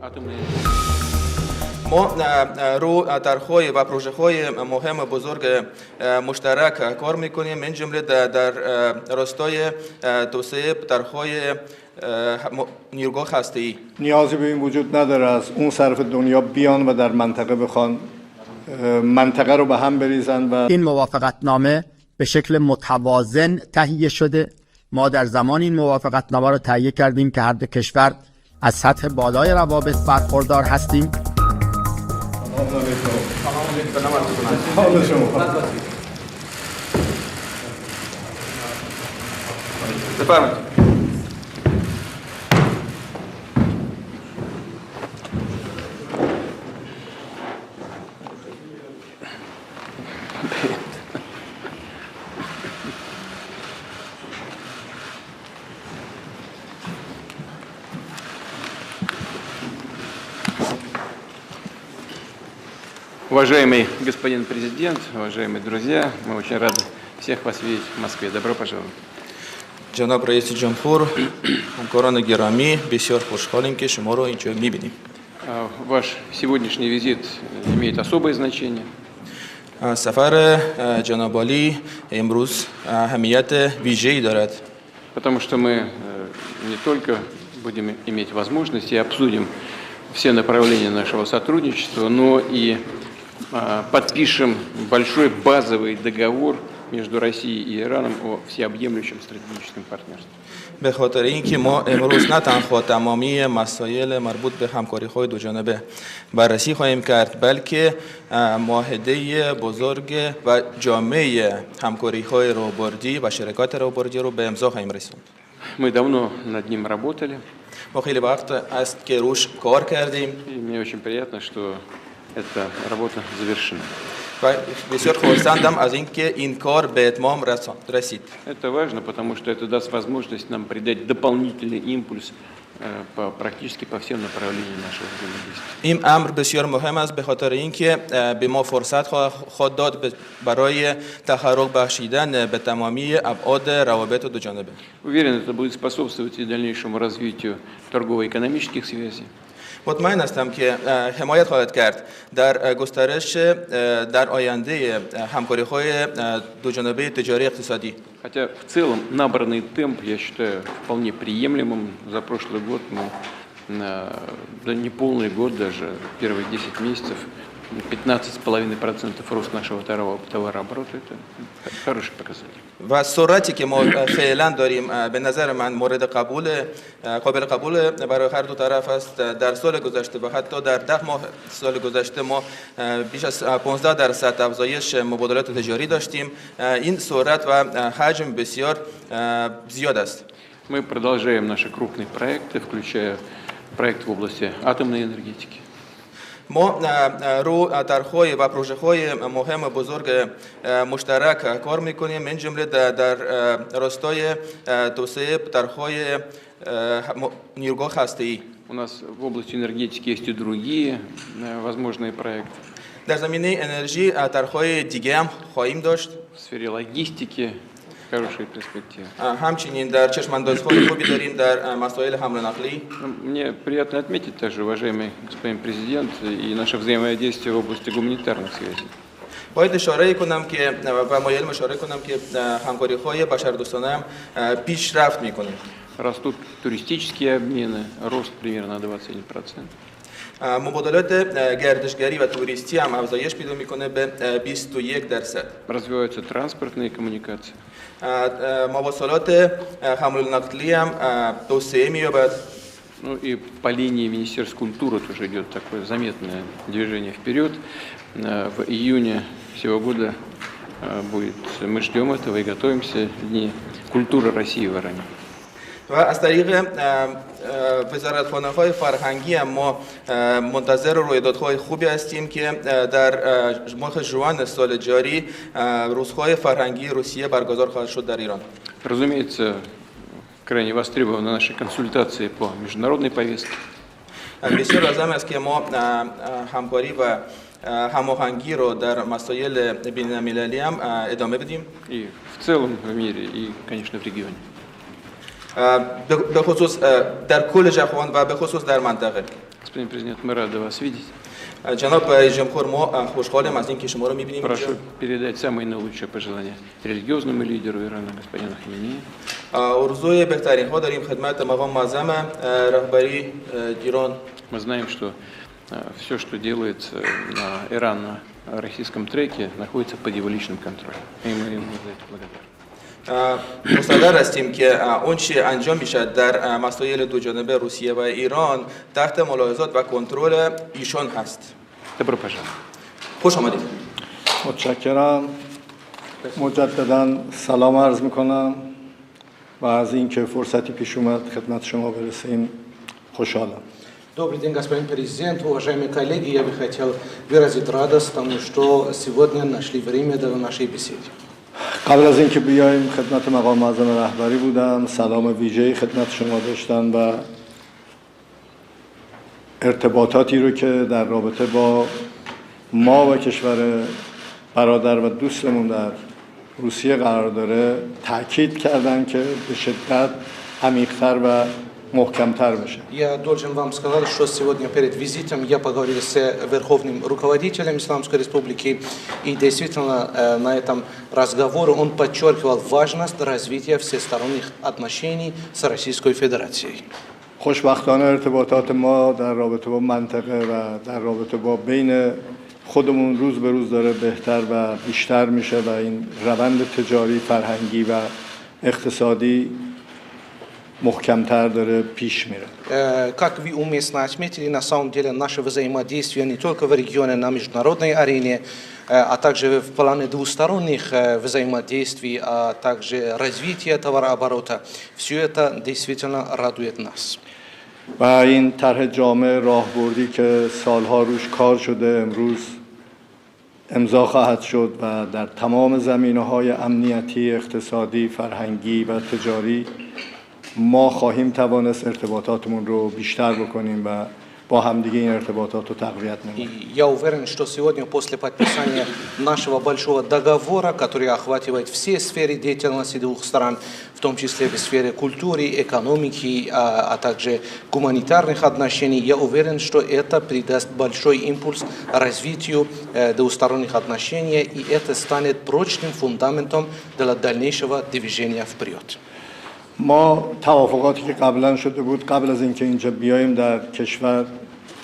атомной ما رو طرح‌های و پروژه‌های مهم بزرگ مشترک کار می‌کنیم، من جمله در راستای توسعه طرح‌های نیروگاه هسته‌ای. نیازی به این وجود نداره از اون طرف دنیا بیان و در منطقه بخوان منطقه رو به هم بریزن. و این موافقتنامه به شکل متوازن تهیه شده. ما در زمان این موافقتنامه رو تهیه کردیم که هر دو کشور از سطح بالای روابط برخوردار هستیم. حال شما. بفرمایید. Уважаемый господин президент, уважаемые друзья, мы очень рады всех вас видеть в Москве. Добро пожаловать. جناب رئیس جمهور، همکاران گرامی، بسیار خوشحالیم که شما رو اینجا می‌بینیم. Ваш сегодняшний визит имеет особое значение. سفر جناب عالی امروز اهمیت ویژه‌ای دارد. Потому что мы не только будем иметь возможность и обсудим все направления нашего сотрудничества, но и подпишем большой базовый договор между Россией и Ираном о всеобъемлющем стратегическом партнерстве. به خاطر اینکه ما امروز نه تنها تمامی مسائل مربوط به همکاری‌های دو جانبه بررسی خواهیم کرد، بلکه معاهده بزرگ و جامع همکاری‌های راهبردی و شراکت راهبردی رو به امضا خواهیم رسوند. Мы давно над ним работали. ما خیلی وقت است که روش کار کردیم. И мне очень приятно, что эта работа завершена. و بسیار خرسندم از اینکه این کار به اتمام رسید. Это важно, потому что это даст возможность нам придать дополнительный импульс практически по всем направлениям нашего взаимодействия. این امر بسیار مهم است به خاطر اینکه به ما فرصت خواهد داد برای تحرک بخشیدن به تمامی ابعاد روابط دو جانبه. Уверен, это будет способствовать и дальнейшему развитию торгово-экономических связей. مطمئن هستم که حمایت خواهد کرد در گسترش در آینده همکاری‌های دو جانبه تجاری اقتصادی. Хотя в целом набранный темп я считаю вполне приемлемым. За прошлый год мы, да не полный год даже, первые 10 месяцев 15,5% рост нашего товарооборота, это хороший показатель. و سرعتی که ما فعلا داریم به نظر من قابل قبول برای هر دو طرف است. در سال گذشته و حتی در 10 ماه سال گذشته ما بیش از 15% افزایش مبادلات تجاری داشتیم. این سرعت و حجم بسیار زیاد است. Мы продолжаем наши крупные проекты, включая проект в области атомной энергетики. ما رو طرح‌های و پروژه‌های مهم بزرگ مشترک کار می‌کنیم، من جمله در راستای توسعه طرح‌های نیروگاه هسته‌ای. У нас в области энергетики есть и другие возможные проекты. در زمینه انرژی طرح‌های دیگه هم خواهیم داشت. В сфере логистики хорошие перспективы. همچنین در چشم‌اندازهای خوبی داریم در مسائل حمل و نقلی. Мне приятно отметить также, уважаемый господин президент, и наше взаимодействие в области гуманитарных связей. باید اشاره کنم که و مایل اشاره کنم که همکاری‌های بشردوستانه هم پیشرفت می‌کنه. Растут туристические обмены, рост примерно на 21%. مبادلات گردشگری و توریستی هم افزایش پیدا می‌کنه به 21%. Развиваются транспортные коммуникации. مواصلات حمل و نقلی هم توسعه می‌یابد. И по линии Министерства культуры тоже идет такое заметное движение вперед. В июне сего года будет, мы ждем этого и готовимся, Дни культуры России в Иране. و از طریق وزارتخانه‌های فرهنگی هم ما منتظر رویدادهای خوبی هستیم که در ماه ژوئن سال جاری روزهای فرهنگی روسیه برگزار خواهد شد در ایران. Разумеется, крайне востребованы наши консультации по международной повестке. بسیار لازم است که ما همکاری و هماهنگی رو در مسائل بین‌المللی هم ادامه بدیم. И в целом в мире, и, конечно, в регионе. به خصوص در کل جهان و به خصوص در منطقه. Господин президент, мы рады вас видеть. جناب رئیس جمهور، ما خوشحالیم از اینکه شما رو می‌بینیم. Прошу передать самые наилучшие пожелания религиозному лидеру Ирана господину Хаменеи. آرزوی بهترین ها داریم خدمت مقام معظم رهبری ایران. Мы знаем, что все, что делается на ирано-российском треке, находится под его личным контролем. И мы ему за это благодарны. مستحضر هستیم که اون چه انجام میشه در مسائل دو جانبه روسیه و ایران تحت ملاحظات و کنترل ایشان هست. Добро пожаловать. خوش آمدید. متشکرم. مجددا سلام عرض میکنم و از اینکه فرصتی پیش اومد خدمت شما برسیم خوشحالم. Добрый день, господин президент, уважаемые коллеги. Я бы хотел выразить радость тому, что сегодня нашли время для нашей беседы. قبل از اینکه بیایم خدمت مقام معظم رهبری بودم، سلام ویژه‌ای خدمت شما داشتم و ارتباطاتی رو که در رابطه با ما و کشور برادر و دوستمون در روسیه قرار داره تاکید کردن که به شدت عمیق‌تر و محکمتر بشه. Я должен вам сказать, что сегодня перед визитом я поговорил с верховным руководителем Исламской Республики, и действительно на этом разговоре он подчеркивал важность развития всесторонних отношений с Российской Федерацией. خوشبختانه ارتباطات ما در رابطه با منطقه و در رابطه با بین خودمون روز به روز داره بهتر و بیشتر میشه و این روند تجاری، فرهنگی و اقتصادی محکمتر داره پیش میره. Как вы уместно отметили, на самом деле наше взаимодействие не только в регионе, на международной арене, а также в плане двусторонних взаимодействий, а также развития товарооборота, все это действительно радует нас. و این طرح جامع راهبردی که سالها روش کار شده امروز امضا خواهد شد و در تمام زمینه های امنیتی، اقتصادی، فرهنگی و تجاری ما خواهیم توانست ارتباطاتمون رو بیشتر بکنیم و با همدیگه این ارتباطات رو تقویت نماییم. И я уверен, что сегодня после подписания нашего большого договора, который охватывает все сферы деятельности двух стран, в том числе в сфере культуры, экономики, а также гуманитарных отношений, я уверен, что это придаст большой импульс развитию двусторонних отношений, и это станет прочным фундаментом для дальнейшего движения вперед. ما توافقاتی که قبلا شده بود، قبل از اینکه اینجا بیایم در کشور،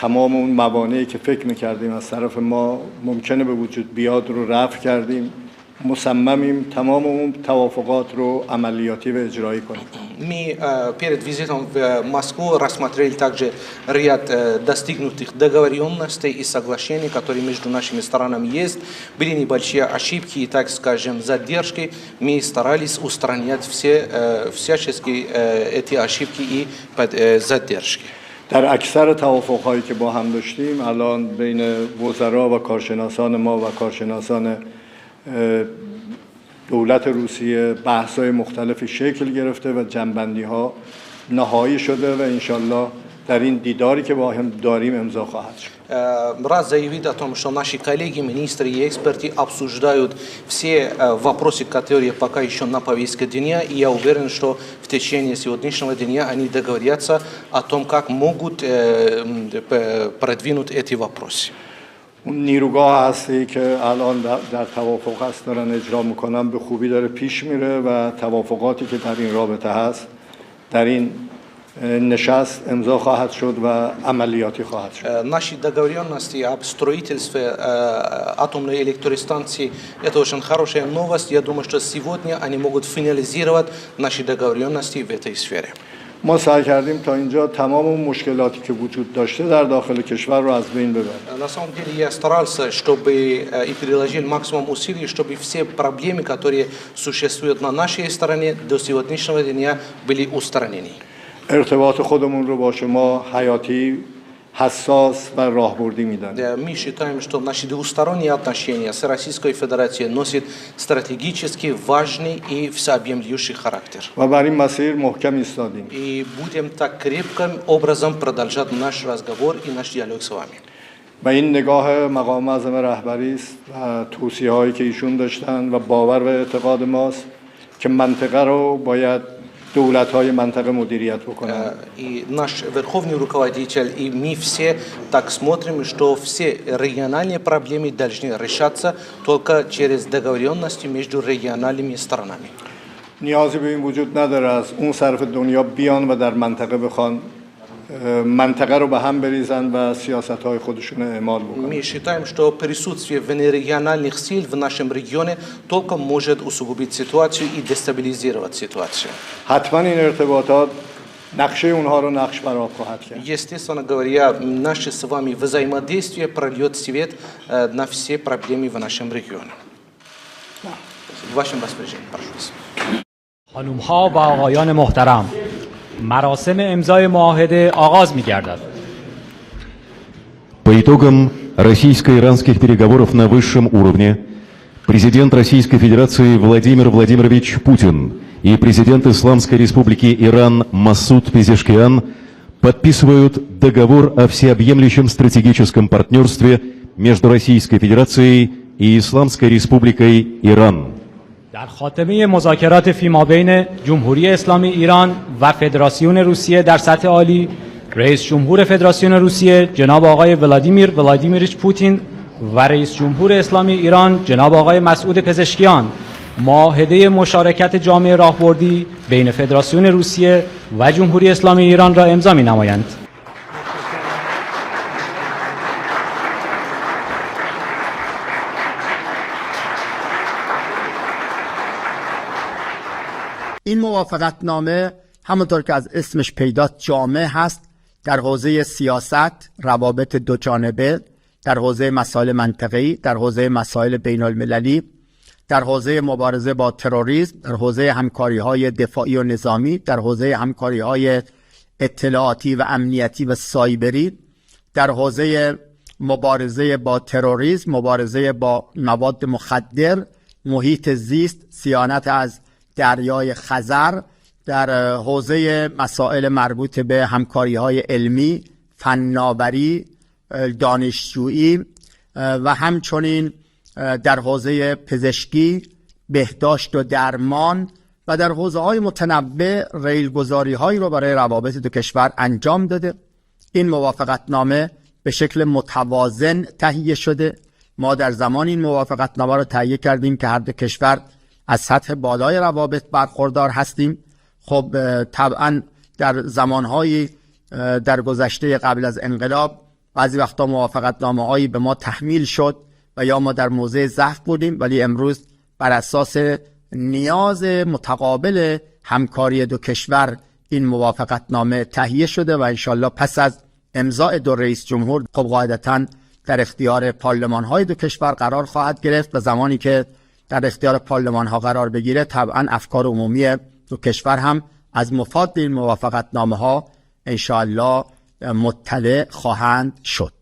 تمام اون موانعی که فکر میکردیم از طرف ما ممکنه به وجود بیاد رو رفع کردیم. مصممیم تمام اون توافقات رو عملیاتی و اجرایی کنیم. Мы перед визитом в Москву рассмотрели также ряд достигнутых договоренностей и соглашений, которые между нашими сторонами есть. Были небольшие ошибки и, так скажем, задержки. Мы старались устранять все, всячески эти ошибки и задержки. در اکثر توافقهایی که با هم داشتیم، الان بین وزرا و کارشناسان ما و کارشناسان دولت روسیه بحث‌های مختلفی شکل گرفته و جمع‌بندی ها نهایی شده و انشالله در این دیداری که با هم داریم امضا خواهد شد. Рад заявить о том, что наши коллеги, министры и эксперты обсуждают все вопросы, которые пока еще на повестке дня, и я уверен, что в течение сегодняшнего дня они договорятся о том, как могут продвинуть эти вопросы. اون نیروگاه هسته‌ای که الان در توافق هست، دارن اجرا میکنن، به خوبی داره پیش میره و توافقاتی که در این رابطه هست در این نشست امضا خواهد شد و عملیاتی خواهد شد. Наши договоренности об строительстве атомной электростанции – это очень хорошая новость. Я думаю, что сегодня они могут финализировать наши договоренности в этой сфере. ما سعی کردیم تا اینجا تمام اون مشکلاتی که وجود داشته در داخل کشور رو از بین ببریم. На самом деле я старался, чтобы и приложил максимум усилий, чтобы все проблемы, которые существуют на нашей стороне, до сегодняшнего дня были устранены. ارتباط خودمون رو با شما حیاتی، حساس و راهبردی میدانیم. Мы считаем, что наши двусторонние отношения с Российской Федерацией носят стратегически важный и всеобъемлющий характер. و بر این مسیر محکم ایستادیم. И будем так крепким образом продолжать наш разговор и наш диалог с вами. و این نگاه مقام معظم رهبری است و توصیه هایی که ایشون داشتن و باور و اعتقاد ماست که منطقه رو باید دولت‌های منطقه مدیریت بکنن. И наш верховный руководитель, и мы все так смотрим, что все региональные проблемы должны решаться только через договоренности между региональными сторонами. نیازی به این وجود نداره از اون طرف دنیا بیان و در منطقه بخوان منطقه رو به هم بریزن و سیاست‌های خودشون رو اعمال بکنن. Мы считаем, что присутствие внерегиональных сил в нашем регионе только может усугубить ситуацию и дестабилизировать ситуацию. حتما این ارتباطات نقشه اونها رو نقش بر آب خواهد کرد. Естественно говоря, наше с вами взаимодействие прольет свет на все проблемы в нашем регионе. В вашем распоряжении, прошу вас. خانم ها و آقایان محترم، مراسم امضای معاهده آغاز می گردد. По итогам российско-иранских переговоров на высшем уровне президент Российской Федерации Владимир Владимирович Путин и президент Исламской Республики Иран Масуд Пезешкиан подписывают договор о всеобъемлющем стратегическом партнерстве между Российской Федерацией и Исламской Республикой Иран. در خاتمه مذاکرات فیمابین جمهوری اسلامی ایران و فدراسیون روسیه در سطح عالی، رئیس جمهور فدراسیون روسیه جناب آقای ولادیمیر ولادیمیرویچ پوتین و رئیس جمهور اسلامی ایران جناب آقای مسعود پزشکیان معاهده مشارکت جامع راهبردی بین فدراسیون روسیه و جمهوری اسلامی ایران را امضا می نمایند. این موافقتنامه همونطور که از اسمش پیداست جامع هست، در حوزه سیاست، روابط دوجانبه، در حوزه مسائل منطقه‌ای، در حوزه مسائل بین المللی، در حوزه مبارزه با تروریسم، در حوزه همکاری‌های دفاعی و نظامی، در حوزه همکاری‌های اطلاعاتی و امنیتی و سایبری، در حوزه مبارزه با تروریسم، مبارزه با مواد مخدر، محیط زیست، صیانت از دریای خزر، در حوزه مسائل مربوط به همکاری‌های علمی، فناوری، دانشجویی و همچنین در حوزه پزشکی، بهداشت و درمان و در حوزه‌های متنوع ریلگذاری‌هایی رو برای روابط دو کشور انجام داده. این موافقتنامه به شکل متوازن تهیه شده. ما در زمان این موافقتنامه رو تهیه کردیم که هر دو کشور از سطح بالای روابط برخوردار هستیم. خب طبعا در زمانهایی در گذشته قبل از انقلاب بعضی وقتا موافقتنامه‌هایی به ما تحمیل شد و یا ما در موضع ضعف بودیم، ولی امروز بر اساس نیاز متقابل همکاری دو کشور این موافقتنامه تهیه شده و انشالله پس از امضای دو رئیس جمهور خب قاعدتاً در اختیار پارلمان‌های دو کشور قرار خواهد گرفت و زمانی که در اختیار پارلمان‌ها قرار بگیره طبعاً افکار عمومی دو کشور هم از مفاد این موافقتنامه‌ها انشاءالله مطلع خواهند شد.